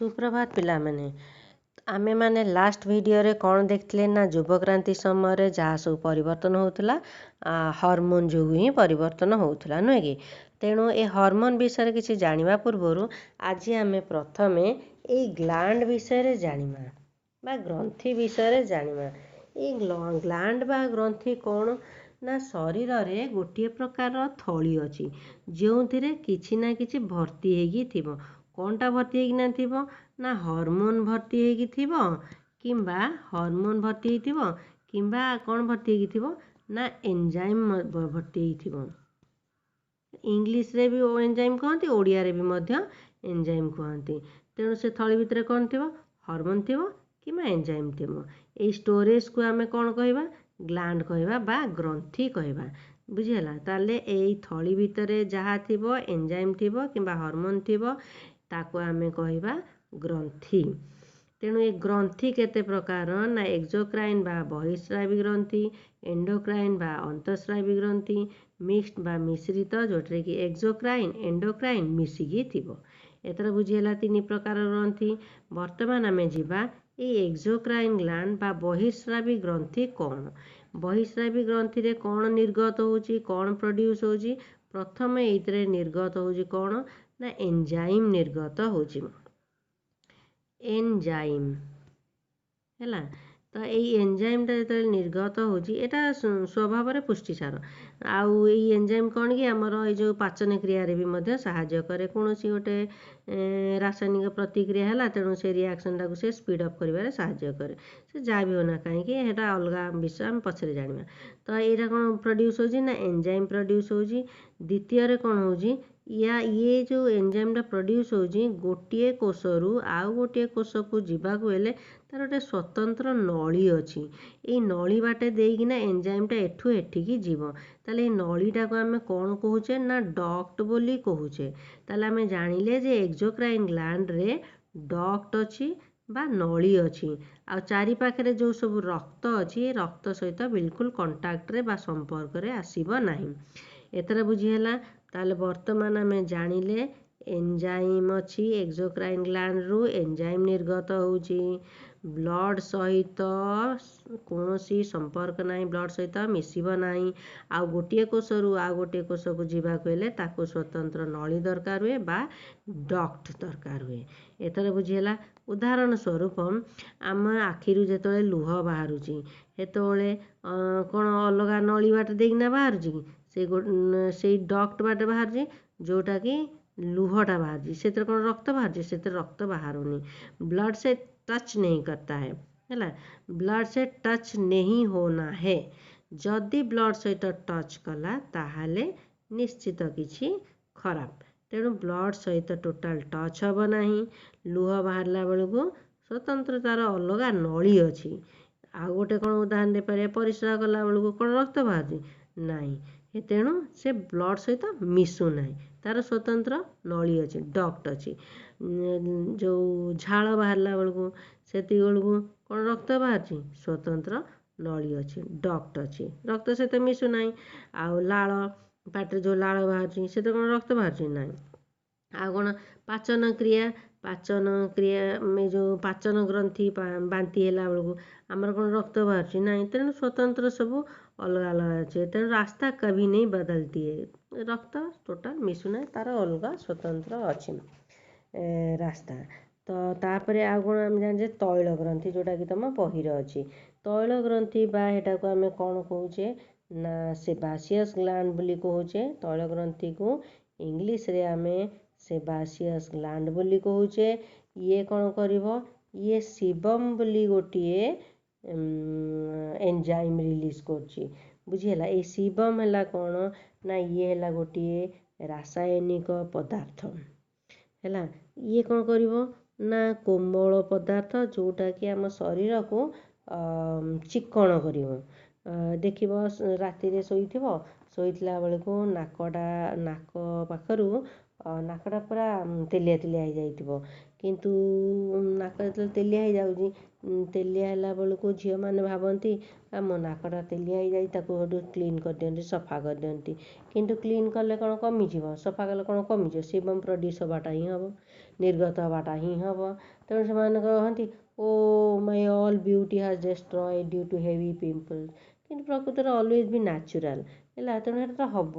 ସୁପ୍ରଭାତ ପିଲାମାନେ। ଆମେମାନେ ଲାଷ୍ଟ ଭିଡ଼ିଓରେ କ'ଣ ଦେଖିଥିଲେ ନା ଯୁବକ୍ରାନ୍ତି ସମୟରେ ଯାହା ସବୁ ପରିବର୍ତ୍ତନ ହେଉଥିଲା, ହରମୋନ୍ ଯୋଗୁଁ ହିଁ ପରିବର୍ତ୍ତନ ହେଉଥିଲା, ନୁହେଁ କି? ତେଣୁ ଏ ହରମୋନ୍ ବିଷୟରେ କିଛି ଜାଣିବା ପୂର୍ବରୁ ଆଜି ଆମେ ପ୍ରଥମେ ଏଇ ଗ୍ଲାଣ୍ଡ ବିଷୟରେ ଜାଣିବା ବା ଗ୍ରନ୍ଥି ବିଷୟରେ ଜାଣିବା। ଏଇ ଗ୍ଲାଣ୍ଡ ବା ଗ୍ରନ୍ଥି କ'ଣ ନା ଶରୀରରେ ଗୋଟିଏ ପ୍ରକାରର ଥଳି ଅଛି, ଯେଉଁଥିରେ କିଛି ନା କିଛି ଭର୍ତ୍ତି ହେଇକି ଥିବ। କ'ଣଟା ଭର୍ତ୍ତି ହେଇକିନା ଥିବ ନା ହରମୋନ୍ ଭର୍ତ୍ତି ହେଇକି ଥିବ, କିମ୍ବା ହରମୋନ୍ ଭର୍ତ୍ତି ହେଇଥିବ, କିମ୍ବା କ'ଣ ଭର୍ତ୍ତି ହେଇକି ଥିବ ନା ଏନଜାଇମ୍ ଭର୍ତ୍ତି ହେଇଥିବ। ଇଂଲିଶରେ ବି ଏନଜାଇମ୍ କହନ୍ତି, ଓଡ଼ିଆରେ ବି ମଧ୍ୟ ଏନଜାଇମ୍ କୁହନ୍ତି। ତେଣୁ ସେ ଥଳି ଭିତରେ କ'ଣ ଥିବ? ହରମୋନ୍ ଥିବ କିମ୍ବା ଏନଜାଇମ୍ ଥିବ। ଏଇ ଷ୍ଟୋରେଜକୁ ଆମେ କ'ଣ କହିବା? ଗ୍ଲାଣ୍ଡ କହିବା ବା ଗ୍ରନ୍ଥି କହିବା। ବୁଝିହେଲା? ତାହେଲେ ଏଇ ଥଳି ଭିତରେ ଯାହା ଥିବ, ଏନଜାଇମ୍ ଥିବ କିମ୍ବା ହରମୋନ୍ ଥିବ, ତାକୁ ଆମେ କହିବା ଗ୍ରନ୍ଥି। ତେଣୁ ଏ ଗ୍ରନ୍ଥି କେତେ ପ୍ରକାର ନା ଏକ୍ସୋକ୍ରାଇନ୍ ବା ବହିଃସ୍ରାବୀ ଗ୍ରନ୍ଥି, ଏଣ୍ଡୋକ୍ରାଇନ୍ ବା ଅନ୍ତଃସ୍ରାବୀ ଗ୍ରନ୍ଥି, ମିକ୍ସଡ ବା ମିଶ୍ରିତ, ଯେଉଁଥିରେ କି ଏକ୍ସୋକ୍ରାଇନ୍ ଏଣ୍ଡୋକ୍ରାଇନ୍ ମିଶିକି ଥିବ। ଏଥର ବୁଝିହେଲା ତିନି ପ୍ରକାର ଗ୍ରନ୍ଥି। ବର୍ତ୍ତମାନ ଆମେ ଯିବା ଏଇ ଏକ୍ସୋକ୍ରାଇନ୍ ଗ୍ଲାଣ୍ଡ ବା ବହିଃସ୍ରାବୀ ଗ୍ରନ୍ଥି କ'ଣ, ବହିଃସ୍ରାବୀ ଗ୍ରନ୍ଥିରେ କ'ଣ ନିର୍ଗତ ହେଉଛି, କ'ଣ ପ୍ରଡ୍ୟୁସ୍ ହେଉଛି। ପ୍ରଥମେ ଏଇଥିରେ ନିର୍ଗତ ହେଉଛି କ'ଣ ନା ଏନଜାଇମ୍ ନିର୍ଗତ ହେଉଛି, ଏନଜାଇମ୍। ହେଲା ତ? ଏଇ ଏନଜାଇମ୍ଟା ଯେତେବେଳେ ନିର୍ଗତ ହେଉଛି, ଏଇଟା ସ୍ୱଭାବରେ ପୁଷ୍ଟିସାର। ଆଉ ଏଇ ଏନଜାଇମ୍ କ'ଣ କି ଆମର ଏଇ ଯେଉଁ ପାଚନ କ୍ରିୟାରେ ବି ମଧ୍ୟ ସାହାଯ୍ୟ କରେ। କୌଣସି ଗୋଟେ ରାସାୟନିକ ପ୍ରତିକ୍ରିୟା ହେଲା, ତେଣୁ ସେ ରିଆକ୍ସନଟାକୁ ସେ ସ୍ପିଡ଼ ଅପ୍ କରିବାରେ ସାହାଯ୍ୟ କରେ। ସେ ଯାହା ବି ହଉନା କାହିଁକି, ସେଇଟା ଅଲଗା ବିଷୟ, ଆମେ ପଛରେ ଜାଣିବା। ତ ଏଇଟା କ'ଣ ପ୍ରଡ୍ୟୁସ୍ ହେଉଛି ନା ଏନଜାଇମ୍ ପ୍ରଡ୍ୟୁସ୍ ହେଉଛି। ଦ୍ୱିତୀୟରେ କ'ଣ ହେଉଛି? ଇଏ ଯେଉଁ ଏନଜାଇମ୍ଟା ପ୍ରଡ୍ୟୁସ୍ ହେଉଛି, ଗୋଟିଏ କୋଷରୁ ଆଉ ଗୋଟିଏ କୋଷକୁ ଯିବାକୁ ହେଲେ ତାର ଗୋଟେ ସ୍ୱତନ୍ତ୍ର ନଳୀ ଅଛି। ଏଇ ନଳୀ ବାଟେ ଦେଇକିନା ଏନଜାଇମ୍ଟା ଏଠୁ ଏଠିକି ଯିବ। ତାହେଲେ ଏଇ ନଳୀଟାକୁ ଆମେ କ'ଣ କହୁଛେ ନା ଡକ୍ଟ ବୋଲି କହୁଛେ। ତାହେଲେ ଆମେ ଜାଣିଲେ ଯେ ଏକ୍ସୋକ୍ରାଇନ୍ ଗ୍ଲାଣ୍ଡରେ ଡକ୍ଟ ଅଛି ବା ନଳୀ ଅଛି, ଆଉ ଚାରିପାଖରେ ଯେଉଁ ସବୁ ରକ୍ତ ଅଛି, ରକ୍ତ ସହିତ ବିଲକୁଲ କଣ୍ଟାକ୍ଟରେ ବା ସମ୍ପର୍କରେ ଆସିବ ନାହିଁ। ଏଥର ବୁଝିହେଲା? ତାହେଲେ ବର୍ତ୍ତମାନ ଆମେ ଜାଣିଲେ ଏନଜାଇମ୍ ଅଛି, ଏକ୍ସୋକ୍ରାଇନ୍ ଗ୍ଲାଣ୍ଡରୁ ଏନଜାଇମ୍ ନିର୍ଗତ ହେଉଛି, ବ୍ଲଡ଼ ସହିତ କୌଣସି ସମ୍ପର୍କ ନାହିଁ, ବ୍ଲଡ଼ ସହିତ ମିଶିବ ନାହିଁ, ଆଉ ଗୋଟିଏ କୋଷରୁ ଆଉ ଗୋଟିଏ କୋଷକୁ ଯିବାକୁ ହେଲେ ତାକୁ ସ୍ୱତନ୍ତ୍ର ନଳୀ ଦରକାର ହୁଏ ବା ଡକ୍ଟ ଦରକାର ହୁଏ। ଏଥର ବୁଝିହେଲା? ଉଦାହରଣ ସ୍ୱରୂପ, ଆମ ଆଖିରୁ ଯେତେବେଳେ ଲୁହ ବାହାରୁଛି, ସେତେବେଳେ କ'ଣ ଅଲଗା ନଳୀ ବାଟ ଦେଇକିନା ବାହାରୁଛି କି? ସେଇ ଡକ୍ଟ ବାଟେ ବାହାରୁଛି, ଯେଉଁଟାକି ଲୁହଟା ବାହାରୁଛି। ସେଥିରେ କ'ଣ ରକ୍ତ ବାହାରୁଛି? ସେଥିରେ ରକ୍ତ ବାହାରୁନି। ବ୍ଲଡ଼ से टच नहीं करता है। ହେଲା? ବ୍ଲଡ଼ से ଟଚ୍ नहीं होना है। ଯଦି ବ୍ଲଡ଼ ସହିତ ଟଚ୍ କଲା, ତାହେଲେ ନିଶ୍ଚିତ କିଛି ଖରାପ। ତେଣୁ ବ୍ଲଡ଼ ସହିତ ଟୋଟାଲ ଟଚ୍ ହେବ ନାହିଁ। ଲୁହ ବାହାରିଲା ବେଳକୁ ସ୍ୱତନ୍ତ୍ର ତାର ଅଲଗା ନଳୀ ଅଛି। ଆଉ ଗୋଟେ କ'ଣ ଉଦାହରଣ ଦେଇପାରିବା? ପରିସ୍ରା କଲା ବେଳକୁ କ'ଣ ରକ୍ତ ବାହାରୁଛି? ନାହିଁ। ତେଣୁ ସେ ବ୍ଲଡ଼ ସହିତ ମିଶୁନାହିଁ, ତାର ସ୍ୱତନ୍ତ୍ର ନଳୀ ଅଛି, ଡକ୍ଟ ଅଛି। ଯେଉଁ ଝାଳ ବାହାରିଲା ବେଳକୁ, ସେତିକି ବେଳକୁ କ'ଣ ରକ୍ତ ବାହାରୁଛି? ସ୍ୱତନ୍ତ୍ର ନଳୀ ଅଛି, ଡକ୍ଟ ଅଛି, ରକ୍ତ ସହିତ ମିଶୁନାହିଁ। ଆଉ ଲାଳ, ପାଟିରେ ଯେଉଁ ଲାଳ ବାହାରୁଛି, ସେଥିରେ କ'ଣ ରକ୍ତ ବାହାରୁଛି? ନାହିଁ। ଆଉ କ'ଣ? ପାଚନ କ୍ରିୟା, ପାଚନ କ୍ରିୟା, ଏ ଯେଉଁ ପାଚନ ଗ୍ରନ୍ଥି, ବାନ୍ତି ହେଲା ବେଳକୁ ଆମର କ'ଣ ରକ୍ତ ବାହାରୁଛି? ନାହିଁ। ତେଣୁ ସ୍ୱତନ୍ତ୍ର ସବୁ ଅଲଗା ଅଲଗା ଅଛି। ତେଣୁ रास्ता कभी नहीं बदलती है। ରକ୍ତ ଟୋଟାଲ ମିଶୁନାହିଁ, ତାର ଅଲଗା ସ୍ୱତନ୍ତ୍ର ଅଛି ରାସ୍ତା। ତ ତାପରେ ଆଉ କ'ଣ ଆମେ ଜାଣିଛେ? ତୈଳ ଗ୍ରନ୍ଥି, ଯେଉଁଟାକି ତୁମ ବହିରେ ଅଛି। ତୈଳ ଗ୍ରନ୍ଥି ବା ଏଟାକୁ ଆମେ କ'ଣ କହୁଛେ ନା ସେବାସିୟସ୍ ଗ୍ଲାଣ୍ଡ ବୋଲି କହୁଛେ। ତୈଳ ଗ୍ରନ୍ଥିକୁ ଇଂଲିଶରେ ଆମେ ସେବାସିୟସ୍ ଗ୍ଲାଣ୍ଡ ବୋଲି କହୁଛେ। ଇଏ କ'ଣ କରିବ? ଇଏ ସିବମ୍ ବୋଲି ଗୋଟିଏ ଏନଜାଇମ୍ ରିଲିଜ୍ କରୁଛି। ବୁଝିହେଲା? ଏଇ ସିବମ୍ ହେଲା କ'ଣ ନା ଇଏ ହେଲା ଗୋଟିଏ ରାସାୟନିକ ପଦାର୍ଥ। ହେଲା? ଇଏ କ'ଣ କରିବ ନା କୋମଳ ପଦାର୍ଥ, ଯେଉଁଟାକି ଆମ ଶରୀରକୁ ଚିକ୍କଣ କରିବ। ଦେଖିବ, ରାତିରେ ଶୋଇଥିବ, ଶୋଇଥିଲା ବେଳକୁ ନାକଟା, ନାକ ପାଖରୁ ନାକଟା ପୁରା ତେଲିଆ ତେଲିଆ ହେଇଯାଇଥିବ। କିନ୍ତୁ ନାକ ଯେତେବେଳେ ତେଲିଆ ହେଇଯାଉଛି, ତେଲିଆ ହେଲା ବେଳକୁ ଝିଅମାନେ ଭାବନ୍ତି ମୋ ନାକଟା ତେଲିଆ ହେଇଯାଇଛି, ତାକୁ ସେଠୁ କ୍ଲିନ୍ କରିଦିଅନ୍ତି, ସଫା କରିଦିଅନ୍ତି। କିନ୍ତୁ କ୍ଲିନ୍ କଲେ କ'ଣ କମିଯିବ? ସଫା କଲେ କ'ଣ କମିଯିବ? ସିବମ୍ ପ୍ରଡ୍ୟୁସ୍ ହେବାଟା ହିଁ ହେବ। ନିର୍ଗତ ହେବାଟା ହିଁ ହେବ। ତେଣୁ ସେମାନେ କହନ୍ତି, "Oh, my all beauty has destroy due to heavy pimple." କିନ୍ତୁ ପ୍ରକୃତରେ ଅଲୱେଜ୍ ବି ନ୍ୟାଚୁରାଲ୍ ହେଲା। ତେଣୁ ସେଇଟା ତ ହେବ,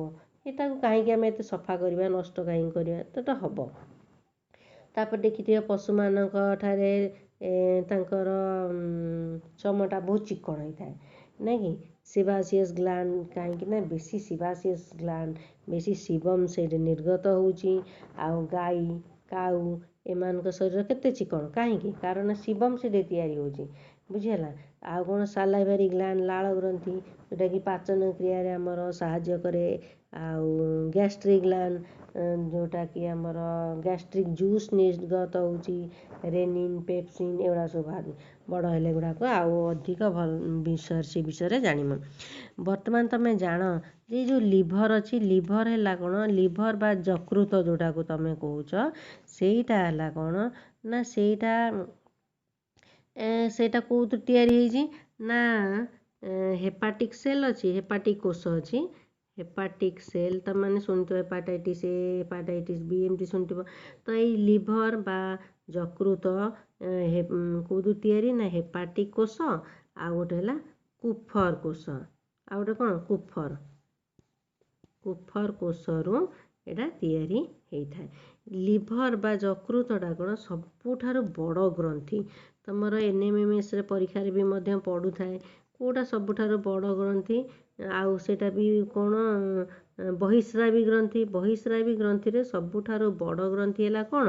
ଏଟାକୁ କାହିଁକି ଆମେ ଏତେ ସଫା କରିବା, ନଷ୍ଟ କାହିଁକି କରିବା? ତ ଏଟା ହେବ। ତାପରେ ଦେଖିଥିବେ, ପଶୁମାନଙ୍କ ଠାରେ ତାଙ୍କର ଚମଟା ବହୁତ ଚିକ୍କଣ ହେଇଥାଏ, ନାଇଁ କି? ସିବାସିୟସ୍ ଗ୍ଲାଣ୍ଡ। କାହିଁକି ନା ବେଶୀ ସିବାସିୟସ୍ ଗ୍ଲାଣ୍ଡ, ବେଶୀ ସିବମ୍ ସେଇଠି ନିର୍ଗତ ହେଉଛି। ଆଉ ଗାଈ, କାଉ ଏମାନଙ୍କ ଶରୀର କେତେ ଚିକ୍କଣ, କାହିଁକି? କାରଣ ସିବମ୍ ସେଠି ତିଆରି ହେଉଛି। ବୁଝିହେଲା? ଆଉ କ'ଣ? ସାଲାଇଭାରି ଗ୍ଲାଣ୍ଡ, ଲାଳ ଗ୍ରନ୍ଥି, ଯେଉଁଟାକି ପାଚନ କ୍ରିୟାରେ ଆମର ସାହାଯ୍ୟ କରେ। ଆଉ ଗ୍ୟାଷ୍ଟ୍ରିକ୍ ଗ୍ଲାଣ୍ଡ, ଯେଉଁଟାକି ଆମର ଗ୍ୟାଷ୍ଟ୍ରିକ୍ ଜୁସ୍ ନିର୍ଗତ ହେଉଛି, ରେନିନ୍, ପେପସିନ୍ ଏଗୁଡ଼ା ସବୁ ବାହାରେ। ବଡ଼ ହେଲେ ଏଗୁଡ଼ାକ ଆଉ ଅଧିକ ଭଲ ବିଷୟରେ, ସେ ବିଷୟରେ ଜାଣିବ। ବର୍ତ୍ତମାନ ତମେ ଜାଣ ଯେ ଏଇ ଯେଉଁ ଲିଭର ଅଛି, ଲିଭର ହେଲା କ'ଣ? ଲିଭର ବା ଯକୃତ ଯେଉଁଟାକୁ ତମେ କହୁଛ, ସେଇଟା ହେଲା କ'ଣ ନା ସେଇଟା କେଉଁଥିରୁ ତିଆରି ହେଇଛି ନା ହେପାଟିକ୍ ସେଲ୍ ଅଛି, ହେପାଟିକ୍ କୋଷ ଅଛି। ହେପାଟିକ୍ ସେଲ୍ ତମେମାନେ ଶୁଣିଥିବ, ହେପାଟାଇଟିସ୍ ଏ, ହେପାଟାଇଟିସ୍ ବି ଏମିତି ଶୁଣିଥିବ। ତ ଏଇ ଲିଭର ବା ଯକୃତ କେଉଁଥିରୁ ତିଆରି ନା ହେପାଟିକ୍ କୋଷ, ଆଉ ଗୋଟେ ହେଲା କୁଫର କୋଷ, ଆଉ ଗୋଟେ କ'ଣ? କୁଫର କୋଷରୁ ଏଇଟା ତିଆରି ହେଇଥାଏ। ଲିଭର ବା ଯକୃତଟା କ'ଣ ସବୁଠାରୁ ବଡ଼ ଗ୍ରନ୍ଥି। ତମର ଏନ୍ଏମ୍ଏମ୍ଏସ୍ରେ ପରୀକ୍ଷାରେ ବି ମଧ୍ୟ ପଡ଼ୁଥାଏ, କେଉଁଟା ସବୁଠାରୁ ବଡ଼ ଗ୍ରନ୍ଥି? ଆଉ ସେଇଟା ବି କ'ଣ? ବହିସ୍ରାବୀ ଗ୍ରନ୍ଥି। ବହିସ୍ରାବୀ ଗ୍ରନ୍ଥିରେ ସବୁଠାରୁ ବଡ଼ ଗ୍ରନ୍ଥି ହେଲା କ'ଣ?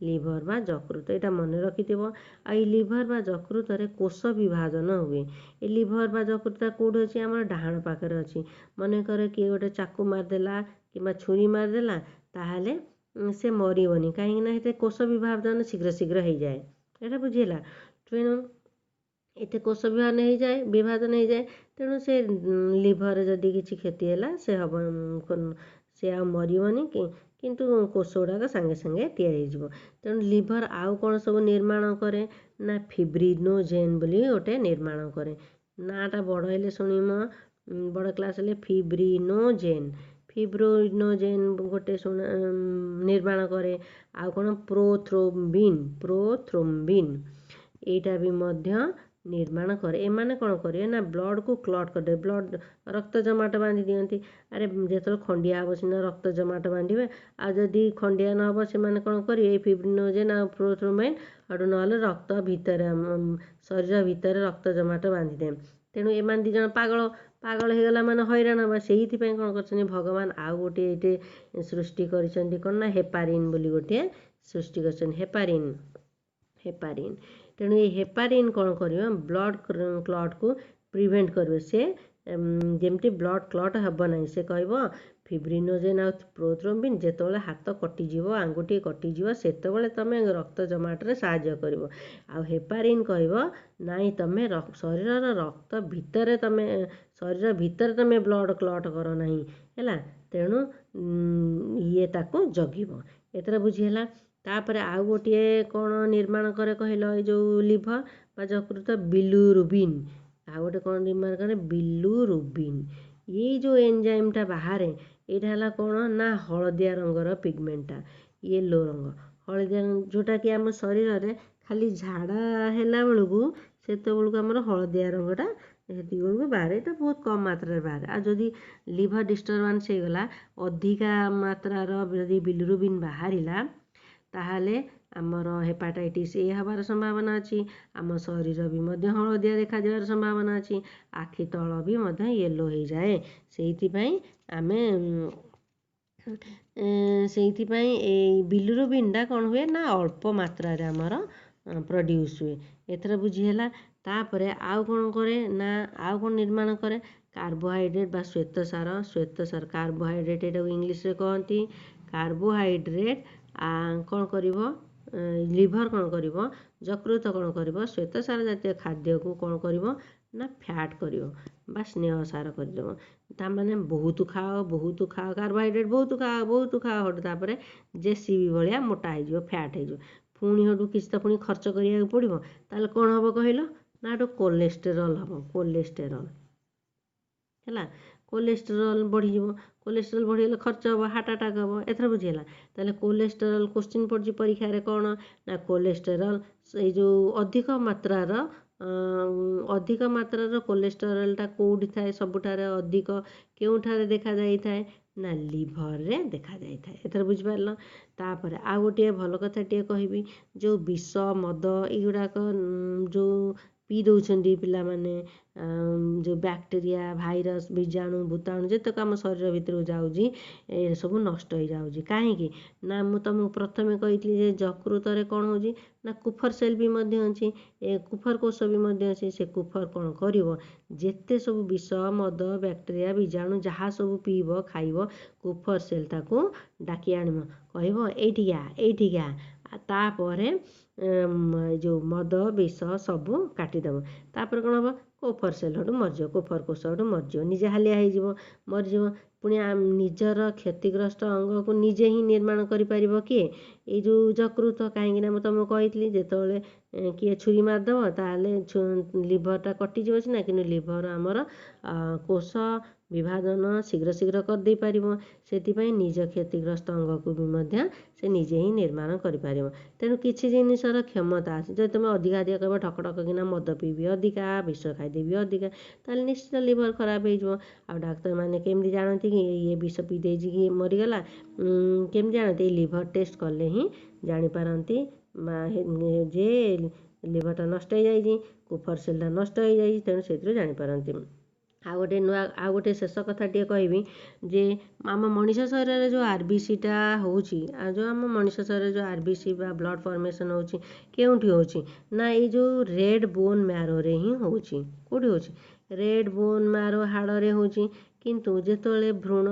ଲିଭର ବା ଯକୃତ। ଏଇଟା ମନେ ରଖିଥିବ। ଆଉ ଏଇ ଲିଭର ବା ଯକୃତରେ କୋଷ ବିଭାଜନ ହୁଏ। ଏ ଲିଭର ବା ଯକୃତ କେଉଁଠି ଅଛି? ଆମର ଡାହାଣ ପାଖରେ ଅଛି। ମନେକର କିଏ ଗୋଟେ ଚାକୁ ମାରିଦେଲା କିମ୍ବା ଛୁରୀ ମାରିଦେଲା, ତାହେଲେ ସେ ମରିବନି। କାହିଁକି ନା ସେଥିରେ କୋଷ ବିଭାଜନ ଶୀଘ୍ର ଶୀଘ୍ର ହେଇଯାଏ। ଏଇଟା ବୁଝିହେଲା? ତେଣୁ ଏତେ କୋଷ ବିଭାଜନ ହେଇଯାଏ। ତେଣୁ ସେ ଲିଭରରେ ଯଦି କିଛି କ୍ଷତି ହେଲା, ସେ ହେବ, ସେ ଆଉ ମରିବନି, କିନ୍ତୁ କୋଷ ଗୁଡ଼ାକ ସାଙ୍ଗେ ସାଙ୍ଗେ ତିଆରି ହେଇଯିବ। ତେଣୁ ଲିଭର ଆଉ କ'ଣ ସବୁ ନିର୍ମାଣ କରେ ନା ଫିବ୍ରିନୋଜେନ୍ ବୋଲି ଗୋଟେ ନିର୍ମାଣ କରେ। ନାଁଟା ବଡ଼ ହେଲେ ଶୁଣିମ, ବଡ଼ କ୍ଲାସ୍ ହେଲେ। ଫିବ୍ରିନୋଜେନ୍, ଫିବ୍ରୋନୋଜେନ୍ ଗୋଟେ ଶୁଣ ନିର୍ମାଣ କରେ। ଆଉ କ'ଣ? ପ୍ରୋଥ୍ରୋମ୍ବିନ୍, ପ୍ରୋଥ୍ରୋମ୍ବିନ୍ ଏଇଟା ବି ମଧ୍ୟ ନିର୍ମାଣ କରେ। ଏମାନେ କ'ଣ କରିବେ ନା ବ୍ଲଡ଼କୁ କ୍ଲଟ୍ କରିଦେବେ, ବ୍ଲଡ଼ ରକ୍ତ ଜମାଟ ବାନ୍ଧି ଦିଅନ୍ତି। ଆରେ, ଯେତେବେଳେ ଖଣ୍ଡିଆ ହେବ ସିନା ରକ୍ତ ଜମାଟ ବାନ୍ଧିବେ। ଆଉ ଯଦି ଖଣ୍ଡିଆ ନ ହେବ, ସେମାନେ କ'ଣ କରିବେ? ଏଇ ଫିବ୍ରିନୋଜେନ୍ ଆଉ ପ୍ରୋଥ୍ରୋମ୍ବିନ୍ ଆଉ ନହେଲେ ରକ୍ତ ଭିତରେ, ଶରୀର ଭିତରେ ରକ୍ତ ଜମାଟ ବାନ୍ଧିଦେବେ। ତେଣୁ ଏମାନେ ଦୁଇ ଜଣ ପାଗଳ। ପାଗଳ ହେଇଗଲା ମାନେ ହଇରାଣ ହେବା। ସେଇଥିପାଇଁ କ'ଣ କରିଛନ୍ତି ଭଗବାନ? ଆଉ ଗୋଟିଏ ଏଇଠି ସୃଷ୍ଟି କରିଛନ୍ତି। କ'ଣ ନା ହେପାରିନ୍ ବୋଲି ଗୋଟିଏ ସୃଷ୍ଟି କରିଛନ୍ତି, ହେପାରିନ୍, ହେପାରିନ୍। ତେଣୁ ଏଇ ହେପାରିନ୍ କ'ଣ କରିବ? ବ୍ଲଡ଼ କ୍ଲଟ୍କୁ ପ୍ରିଭେଣ୍ଟ କରିବ। ସେ ଯେମିତି ବ୍ଲଡ଼ କ୍ଲଟ୍ ହେବ ନାହିଁ। ସେ କହିବ, ଫିବ୍ରିନୋଜେନ୍ ଆଉ ପ୍ରୋଥ୍ରୋମ୍ବିନ୍, ଯେତେବେଳେ ହାତ କଟିଯିବ, ଆଙ୍ଗୁଠି କଟିଯିବ, ସେତେବେଳେ ତୁମେ ରକ୍ତ ଜମାଟରେ ସାହାଯ୍ୟ କରିବ। ଆଉ ହେପାରିନ୍ କହିବ, ନାଇଁ, ତୁମେ ଶରୀରର ରକ୍ତ ଭିତରେ, ତୁମେ ଶରୀର ଭିତରେ ତୁମେ ବ୍ଲଡ଼ କ୍ଲଟ୍ କର ନାହିଁ। ହେଲା? ତେଣୁ ଇଏ ତାକୁ ଜଗିବ। ଏଥର ବୁଝିହେଲା? ତାପରେ ଆଉ ଗୋଟିଏ କ'ଣ ନିର୍ମାଣ କରେ କହିଲ? ଏଇ ଯେଉଁ ଲିଭର ବା ଯକୃତ ବିଲୁରୁବିନ୍। ଆଉ ଗୋଟେ କ'ଣ ନିର୍ମାଣ କରେ? ବିଲୁରୁବିନ୍। ଏଇ ଯେଉଁ ଏନଜାଇମ୍ଟା ବାହାରେ, ଏଇଟା ହେଲା କ'ଣ ନା ହଳଦିଆ ରଙ୍ଗର ପିଗମେଣ୍ଟଟା, ୟେଲୋ ରଙ୍ଗ, ହଳଦିଆ ରଙ୍ଗ, ଯେଉଁଟାକି ଆମ ଶରୀରରେ ଖାଲି ଝାଡ଼ା ହେଲା ବେଳକୁ, ସେତେବେଳକୁ ଆମର ହଳଦିଆ ରଙ୍ଗଟା ସେତିକି ବେଳକୁ ବାହାରେ। ଏଇଟା ବହୁତ କମ୍ ମାତ୍ରାରେ ବାହାରେ। ଆଉ ଯଦି ଲିଭର ଡିଷ୍ଟର୍ବାନ୍ସ ହେଇଗଲା, ଅଧିକା ମାତ୍ରାର ଯଦି ବିଲୁରୁବିନ୍ ବାହାରିଲା, ତାହେଲେ ଆମର ହେପାଟାଇଟିସ୍ ଏ ହେବାର ସମ୍ଭାବନା ଅଛି। ଆମ ଶରୀର ବି ମଧ୍ୟ ହଳଦିଆ ଦେଖାଯିବାର ସମ୍ଭାବନା ଅଛି। ଆଖି ତଳ ବି ମଧ୍ୟ ୟେଲୋ ହେଇଯାଏ। ସେଇଥିପାଇଁ ଏଇ ବିଲୁରୁବିନ୍ଟା କ'ଣ ହୁଏ ନା ଅଳ୍ପ ମାତ୍ରାରେ ଆମର ପ୍ରଡ୍ୟୁସ୍ ହୁଏ। ଏଥର ବୁଝିହେଲା? ତାପରେ ଆଉ କ'ଣ କରେ ନା ଆଉ କ'ଣ ନିର୍ମାଣ କରେ? କାର୍ବୋହାଇଡ୍ରେଟ୍ ବା ଶ୍ୱେତସାର। ଶ୍ୱେତସାର, କାର୍ବୋହାଇଡ୍ରେଟ୍ ଏଇଟାକୁ ଇଂଲିଶରେ କହନ୍ତି। କାର୍ବୋହାଇଡ୍ରେଟ୍ କ'ଣ କରିବ? ଲିଭର କ'ଣ କରିବ? ଯକୃତ କ'ଣ କରିବ? ଶ୍ୱେତସାର ଜାତୀୟ ଖାଦ୍ୟକୁ କ'ଣ କରିବ ନା ଫ୍ୟାଟ୍ କରିବ ବା ସ୍ନେହ ସାର କରିଦେବ। ତାମାନେ ବହୁତ ଖାଅ, ବହୁତ ଖାଅ, କାର୍ବୋହାଇଡ୍ରେଟ୍ ବହୁତ ଖାଅ, ବହୁତ ଖାଅ। ହେଠୁ ତାପରେ ଜେସିବି ଭଳିଆ ମୋଟା ହେଇଯିବ, ଫ୍ୟାଟ୍ ହେଇଯିବ। ପୁଣି ହେଠୁ କିଛି ତ ପୁଣି ଖର୍ଚ୍ଚ କରିବାକୁ ପଡ଼ିବ। ତାହେଲେ କ'ଣ ହେବ କହିଲ? ନା, ହେଠୁ କୋଲେଷ୍ଟେରଲ୍ ହେବ। କୋଲେଷ୍ଟେରଲ୍ ହେଲା। କୋଲେଷ୍ଟ୍ରଲ୍ ବଢ଼ିଯିବ। କୋଲେଷ୍ଟ୍ରଲ୍ ବଢ଼ିଗଲେ ଖର୍ଚ୍ଚ ହେବ, ହାର୍ଟ ଆଟାକ୍ ହେବ। ଏଥର ବୁଝିହେଲା? ତାହେଲେ କୋଲେଷ୍ଟ୍ରଲ୍ କୋଶ୍ଚିନ୍ ପଡ଼ୁଛି ପରୀକ୍ଷାରେ କ'ଣ ନା କୋଲେଷ୍ଟ୍ରଲ୍ ଏଇ ଯେଉଁ ଅଧିକ ମାତ୍ରାର କୋଲେଷ୍ଟ୍ରଲ୍ଟା କେଉଁଠି ଥାଏ? ସବୁଠାରେ ଅଧିକ କେଉଁଠାରେ ଦେଖାଯାଇଥାଏ ନା ଲିଭରରେ ଦେଖାଯାଇଥାଏ। ଏଥର ବୁଝିପାରିଲ? ତାପରେ ଆଉ ଗୋଟିଏ ଭଲ କଥାଟିଏ କହିବି। ଯେଉଁ ବିଷ, ମଦ ଏଇଗୁଡ଼ାକ ଯେଉଁ ପିଇ ଦେଉଛନ୍ତି ପିଲାମାନେ, ଯେଉଁ ବ୍ୟାକ୍ଟେରିଆ, ଭାଇରସ୍, ବୀଜାଣୁ, ଭୂତାଣୁ ଯେତେକ ଆମ ଶରୀର ଭିତରକୁ ଯାଉଛି, ଏସବୁ ନଷ୍ଟ ହେଇଯାଉଛି। କାହିଁକି ନା ମୁଁ ତୁମକୁ ପ୍ରଥମେ କହିଥିଲି ଯେ ଯକୃତରେ କ'ଣ ହେଉଛି ନା କୁଫର ସେଲ୍ ବି ମଧ୍ୟ ଅଛି, ଏ କୁଫର କୋଷ ବି ମଧ୍ୟ ଅଛି। ସେ କୁଫର କ'ଣ କରିବ? ଯେତେ ସବୁ ବିଷ, ମଦ, ବ୍ୟାକ୍ଟେରିଆ, ବୀଜାଣୁ ଯାହା ସବୁ ପିଇବ, ଖାଇବ, କୁଫର ସେଲ୍ ତାକୁ ଡାକି ଆଣିବ, କହିବ ଏଇଠିକି ଆ, ଏଇଠିକି ଆ। ତାପରେ ଏ ଯେଉଁ ମଦ, ବିଷ ସବୁ କାଟିଦେବ। ତାପରେ କ'ଣ ହେବ? କୁଫର ସେଲ୍ ସେଠୁ ମରିଯିବ, କୁଫର କୋଷ ସେଠୁ ମରିଯିବ, ନିଜେ ହାଲିଆ ହେଇଯିବ, ମରିଯିବ। ପୁଣି ନିଜର କ୍ଷତିଗ୍ରସ୍ତ ଅଙ୍ଗକୁ ନିଜେ ହିଁ ନିର୍ମାଣ କରିପାରିବ। କିଏ? ଏଇ ଯେଉଁ ଯକୃତ। କାହିଁକିନା ମୁଁ ତୁମକୁ କହିଥିଲି, ଯେତେବେଳେ କିଏ ଛୁରୀ ମାରିଦେବ, ତାହେଲେ ଲିଭରଟା କଟିଯିବ ସିନା, କିନ୍ତୁ ଲିଭର ଆମର କୋଷ ବିଭାଜନ ଶୀଘ୍ର ଶୀଘ୍ର କରିଦେଇପାରିବ। ସେଥିପାଇଁ ନିଜ କ୍ଷତିଗ୍ରସ୍ତ ଅଙ୍ଗକୁ ବି ମଧ୍ୟ ସେ ନିଜେ ହିଁ ନିର୍ମାଣ କରିପାରିବ। ତେଣୁ କିଛି ଜିନିଷର କ୍ଷମତା ଅଛି। ଯଦି ତୁମେ ଅଧିକା ଅଧିକା କହିବ, ଢକ ଢକ କିନା ମଦ ପିଇବି ଅଧିକା, ବିଷ ଖାଇଦେବି ଅଧିକା, ତାହେଲେ ନିଶ୍ଚିତ ଲିଭର ଖରାପ ହେଇଯିବ। ଆଉ ଡାକ୍ତରମାନେ କେମିତି ଜାଣନ୍ତି କି ଇଏ ବିଷ ପିଇ ଦେଇଛି କି ମରିଗଲା? କେମିତି ଜାଣନ୍ତି? ଏଇ ଲିଭର ଟେଷ୍ଟ କଲେ ହିଁ ଜାଣିପାରନ୍ତି ଯେ ଲିଭରଟା ନଷ୍ଟ ହେଇଯାଇଛି, କୁଫର ସେଲ୍ଟା ନଷ୍ଟ ହେଇଯାଇଛି। ତେଣୁ ସେଥିରୁ ଜାଣିପାରନ୍ତି। ଆଉ ଗୋଟେ ନୂଆ, ଆଉ ଗୋଟେ ଶେଷ କଥାଟିଏ କହିବି ଯେ ଆମ ମଣିଷ ଶରୀରରେ ଯେଉଁ ଆର୍ବିସିଟା ହେଉଛି, ଆଉ ଯେଉଁ ଆମ ମଣିଷ ଶରୀରରେ ଯେଉଁ ଆର୍ବିସି ବା ବ୍ଲଡ଼ ଫର୍ମେସନ୍ ହେଉଛି, କେଉଁଠି ହେଉଛି ନା ଏଇ ଯେଉଁ ରେଡ଼୍ ବୋନ୍ ମ୍ୟାରୋରେ ହିଁ ହେଉଛି। କେଉଁଠି ହେଉଛି? ରେଡ଼୍ ବୋନ୍ ମ୍ୟାରୋ, ହାଡ଼ରେ ହେଉଛି। କିନ୍ତୁ ଯେତେବେଳେ ଭ୍ରୂଣ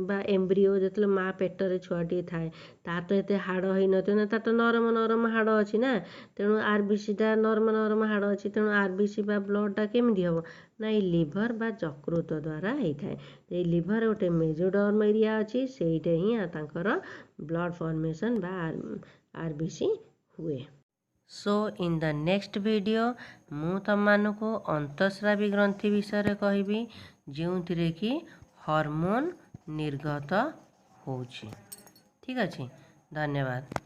ବା ଏମ୍ବ୍ରିଓ, ଯେତେବେଳେ ମା ପେଟରେ ଛୁଆଟିଏ ଥାଏ, ତାର ତ ଏତେ ହାଡ଼ ହେଇନଥିବ ନା, ତାର ତ ନରମ ନରମ ହାଡ଼ ଅଛି ନା। ତେଣୁ ଆର୍ବିସିଟା ନରମ ନରମ ହାଡ଼ ଅଛି। ତେଣୁ ଆର୍ବିସି ବା ବ୍ଲଡ଼ଟା କେମିତି ହେବ ନା ଏଇ ଲିଭର ବା ଯକୃତ ଦ୍ୱାରା ହେଇଥାଏ। ଏଇ ଲିଭର ଗୋଟେ ମେଜୋଡର୍ମ ଏରିଆ ଅଛି, ସେଇଟା ହିଁ ତାଙ୍କର ବ୍ଲଡ଼ ଫର୍ମେସନ୍ ବା ଆର୍ବିସି ହୁଏ। So in the next video ମୁଁ ତୁମମାନଙ୍କୁ ଅନ୍ତଃସ୍ରାବୀ ଗ୍ରନ୍ଥି ବିଷୟରେ କହିବି, ଯେଉଁଥିରେ କି ହରମୋନ୍ ନିର୍ଗତ ହେଉଛି। ଠିକ୍ ଅଛି, ଧନ୍ୟବାଦ।